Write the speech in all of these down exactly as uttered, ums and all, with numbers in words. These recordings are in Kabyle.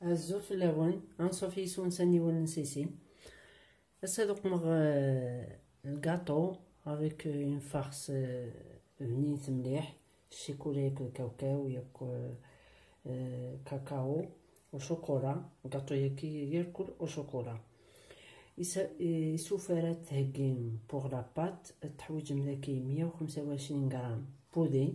Azul fell-awen, anṣuf yis-wen s aniwel n Sisi. Ass-a ad uqmeɣ, euh, lgaṭu avec, euh, une farce, euh, bnint mliḥ, ccikula yakk lkawkaw yakk, euh, euh, kakao u cukula, gaṭu-yaki irkul u cukula. Isa-, isufar ad theggim pour la pâte, ad teḥwiǧem daki meyya u xemsa u ɛecrin gram n wudi,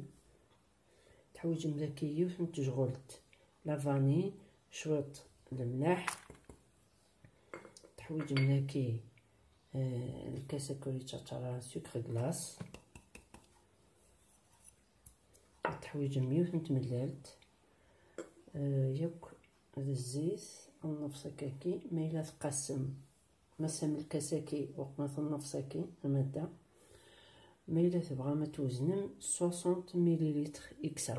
teḥwiǧem daki yiwet n tejɣelt la vanille, cwiṭ lemleḥ, teḥwiǧem daki, eh, lkas akk rica tara sucre glace, teḥwiǧem yiwet n tmellalt, eh, yakk d zzit n nnefṣ akkaki, ma yella tqasem massa melkas-agi uqma tennefṣ-agi amadda. Ma yella tebɣam ad tweznem soixante millilitres iksa.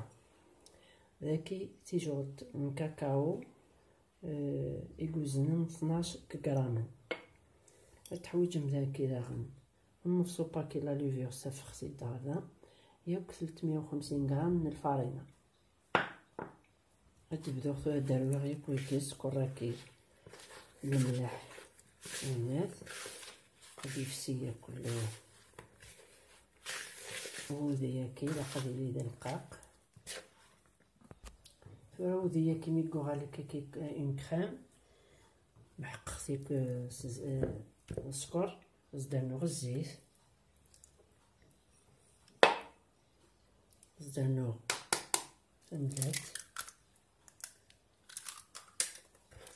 Daki tijɣelt n kakao, eh, i yuznen tnac kigramen. Ad teḥwiǧem daki daɣen nnefṣ upaki la levure, safexsi-d ɣer da, yakk tletmeyya u xemsin gram n lfarina. Ad d-bduɣ tura ad rwiɣ yakk wigi sskeṛ-agi, lemleḥ, inat, ad yefsi yakk wudi-agi, ilaq ad yili d aleqqaq. Tura wudi-agi mi yuɣal akka une crème, meḥqeɣ-t yakk s, s sskeṛ, ad s-d-rnuɣ zzit. Zdanuɣ tamdalt.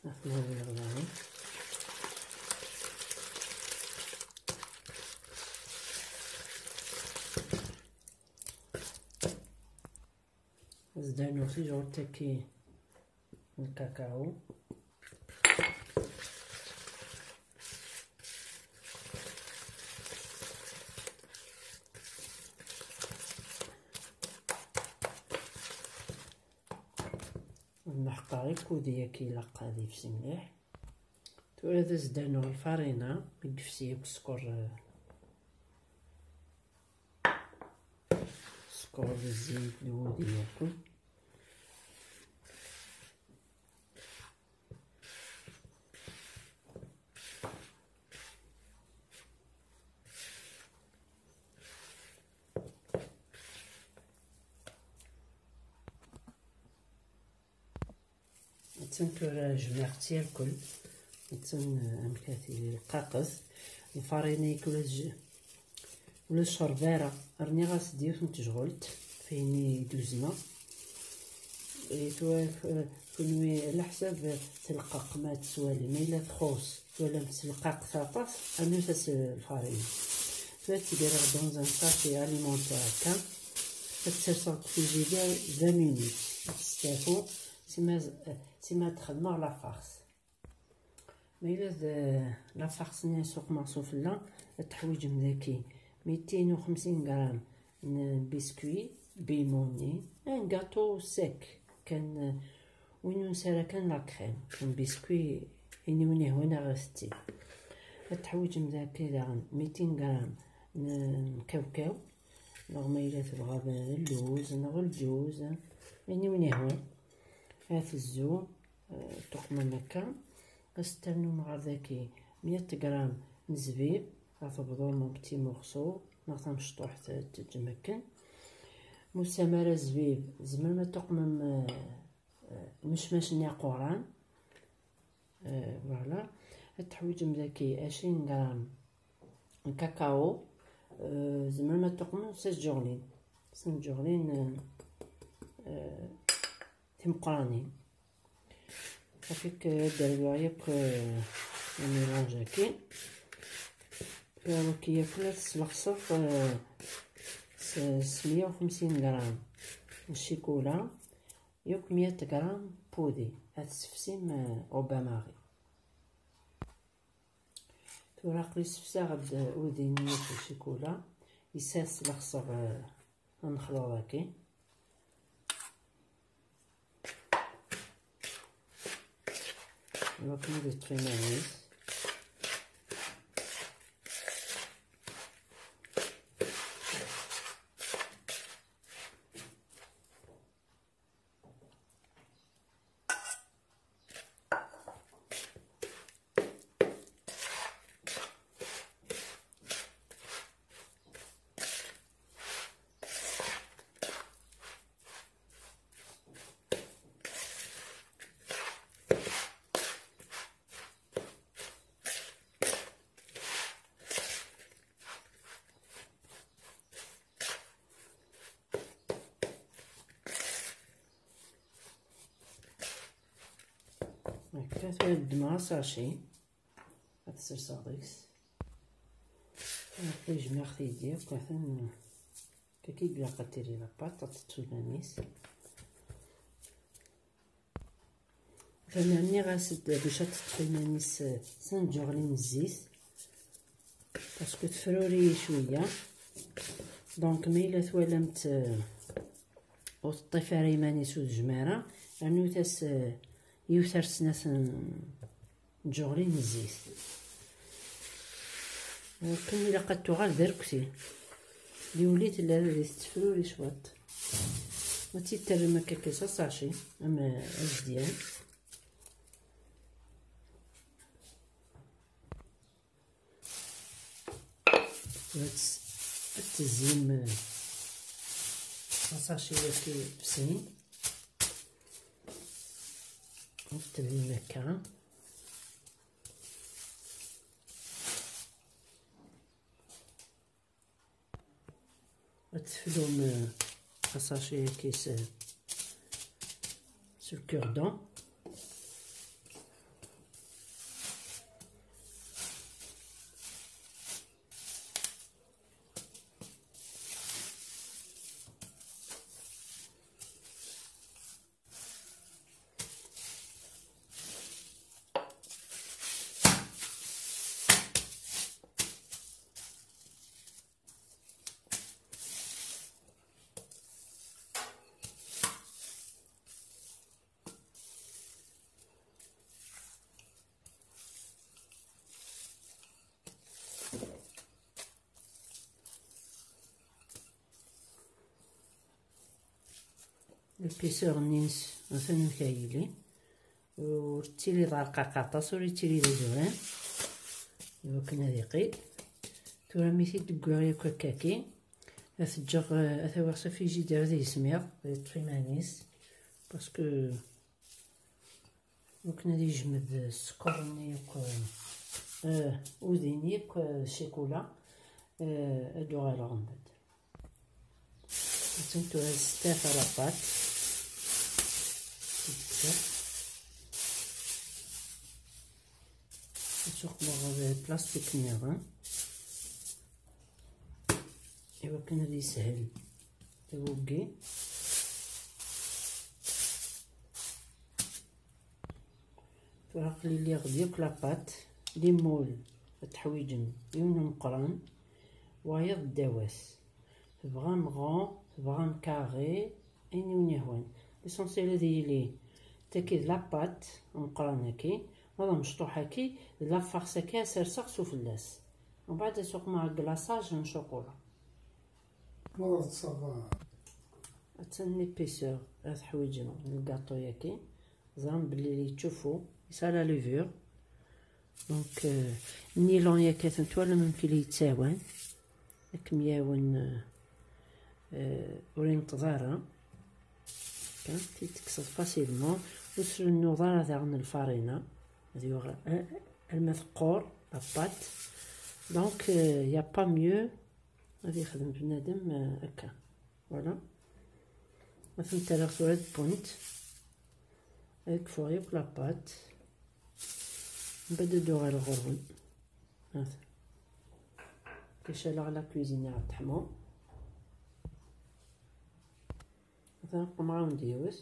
Afnawil ɣlayen. Zdanuɣ tijɣelt-agi n lkakao. Nḥeqqer i wudi-agi ilaq ad yefsi mliḥ. Tura ad as-d-rnuɣ lfarina i yefsi akk sskeṛ, sskeṛ d zzit d wudi yakk. Attan tura jemɛeɣ-tt yerkul. Attan, eh, amek ara tili rqaqet. Lfarina-agi ula d j-, ula d ccerba ara. Rniɣ-as-d yiwet n tejɣelt, f ayen i d-uzneɣ. Eh, tura, eh, kunwi leḥsab, eh, telqeq ma teswalim, ma yella txuṣ. Twalam tselqaqt aṭas, rnut-as lfarina. Tura ad tt-id-rreɣ dans un sachet alimentaire akka, ad tt-serseɣ deg frigidaire vingt minutes, ad testafu, sima, sima ad xedmeɣ la farce. Ma yella d la farce-nni suqmeɣ sufella, ad teḥwiǧem daki mitin u xemsin gram n biscuit bimoni, un gâteau sec, kan, win ur nesɛi ara kan la crème, un biscuit, ini win yehwan ad aɣ-isetti. Ad teḥwiǧem daki daɣen mitin gram n, n kawkaw, neɣ ma yella tebɣa d lluz neɣ lǧuz, ini win yehwan. Ad tezzu, eh, tuqmem akka. Ad s-ternum ɣer daki meyya gram n zzbib, ad tebḍum un petit morceau, neɣ tamecṭuḥt, eh, teǧǧem akken. Ma ur tesɛim ara zzbib, tzemrem ad tuqmem, eh, eh, mecmac-nni aquran. Eh, voilà. Ad teḥwiǧem daki ɛecrin gram n kakao. Eh, tzemrem ad tuqmem s tjeɣlin. S tjeɣlin, eh, eh, timeqqranin. Afik, eh, ad d-rwiɣ yakk, eh, le mélange-agi. Tura waki yakk ad t-slexseɣ, eh, s, s meyya u xemsin gram n ccikula, yakk meyya gram n wudi. Ad tessefsim, eh, au bain-marie. Tura aql-i sefsaɣ-d udi-nni n ccikula, yessers lexṣer, eh, anexluḍ-agi. Iwakken ad yeṭṭef iman-is. Akka tura ddmeɣ asaci. Ad t-serseɣ deg-s. Akka jmiɣ-t-id akk, atan. Akka i ilaq ad tili la pâte, ad teṭṭef iman-is. Atan rniɣ-as-d bac ad teṭṭef iman-is, eh, s nǧuɣli n zzit. Parce que tefruri cwiya. Donc, ma yella twalamt, eh, ur teṭṭif ara iman-is, ur tejjem ara, rnut-as, eh, yiwet ar snat n tǧuɣlin n zzit. Akken ilaq ad tuɣal d arekti. Liwli tella di tettefruri cwiṭ. Ma tt-id-terrem akka kan s asaci, am, eh, azedyan. Ad, ad tezzim, eh, asaci-agi f sin. Ad teddem akka. Ad teflum, eh, asaci-agi s, s le cure-dent. L'épaisseur-nni-ines atan amek ara yili. Ur yettili d arqaq aṭas, ur yettili d azuran. Iwakken ad yeqqim. Tura mi t-id-wwiɣ yakk akkagi, ad t-ǧǧeɣ, eh, ad t-awiɣ s afrijidar ad yesmiḍ, ad yeṭṭef iman-is. Parce que Iwakken ad yejmed sskeṛ-nni yakk, eh, udi-nni yakk, eh, ccikula, eh, ad d-uɣaleɣ mbeɛd. Attan tura s tafaraṭat. Ad tuqmeɣ plastik nniḍen. Iwakken ad yeshel i wuggi. Tura aql-i lliɣ d yakk la pâte, les moules, ad teḥwiǧem yiwen umeqqran, wayeḍ ddaw-as. Tebɣam rond, tebɣam carré, ayen i wen-yehwan. L'essentiel ad yili tagi d la pâte ameqqran-agi, ma d amecṭuḥ-agi, d la farce-agi ad serseɣ s ufella-s. Mbeɛd ad suqmeɣ glaçage n ccukula. Ma d ṣṣaba. Attan l'épaisseur ara teḥwiǧem n lgaṭu-yagi. Ẓran belli yettcuffu, yesɛa la levure. Donc, euh, nilon-yagi ad twalam amek i la yettɛawan. Ad kem-iɛawen, euh, euh, ur yenṭeḍ ara. Kan, t-id-tekkseḍ facilement. Ur trennuḍ ara daɣen lfarina. Ad yuɣal, euh, alma teqqur la pâte. Donc, euh, y a pas mieux. Ad yexdem bnadem, euh, akka. Voilà. Ad tent-rreɣ tura d punt. Ad kfuɣ yakk la pâte. Mbeɛd ad uɣaleɣ ɣur-wen. Hata. Kicaleɣ la cuisine ad teḥmu. Hata, qemɛawen-d yiwet.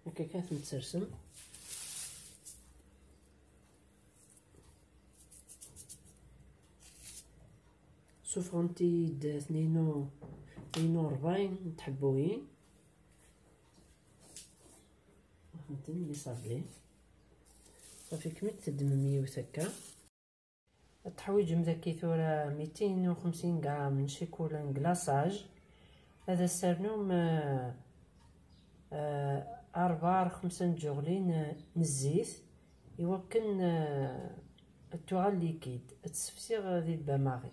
Akka kan ten-tsersem. Sufɣent-iyi-d tnin u, tnin u rebɛin n tḥebbuyin. Xedmeɣ-ten mi ṣabli. Ṣafi, kemmel teddmem yiwet akka. Ad teḥwiǧem dagi tura mitin u xemsin gram n ccikula n glaçage. Ad as-ternum, eh, eh, rebɛa ar xemsa n tǧuɣlin, eh, n zzit, iwakken, eh, ad tuɣal liquide, ad tt-ssefsiɣ di lbamaɣi.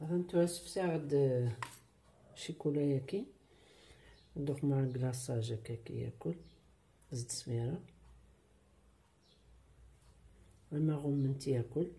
Atan tura ssefsiɣ-d, eh, ccikula-yagi, ad uxmeɣ glaçage akka yakul, zed smira. Ama ɣumment yakul.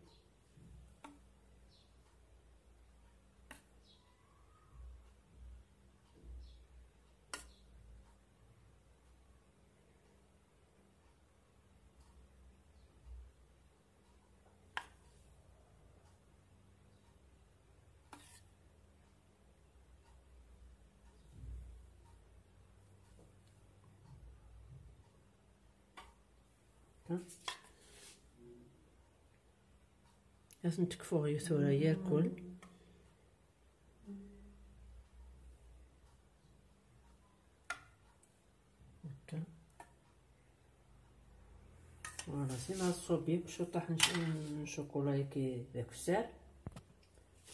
Ad ten-tekfuɣ tura yerkul. Voilà, c'est ma تصوبي بشطح نش- نشوكولايكي داك السعر.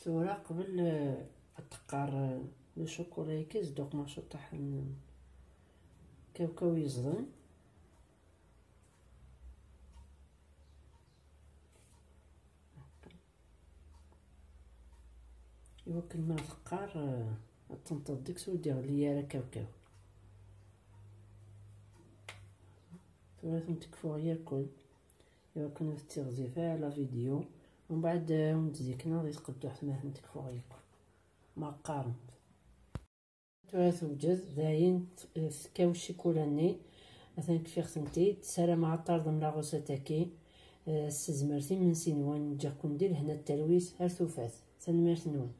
ثورة قبل، آه، التقار، آه، لو شوكولايكي زدوك ما شطح ن- كاوكاو يزضن. يوكل ما تقار، آه، تنطر ديك سو دير لي راه كاوكاو. ثورة تكفو غير كل. يوكل تغزيفة على فيديو. ومن بعد، آه، ونتزيكنا غير تقدو حتى ما تكفو غير كل. ما قارنت. ثورة توجد داين تكاو الشيكولا ني. مثلا كفيغ سنتي تسالى مع الطرد من لاغوساتاكي. آه، السزمرتي من سينوان جاكم دير هنا التلويس هر ثوفات. تنميرت نون.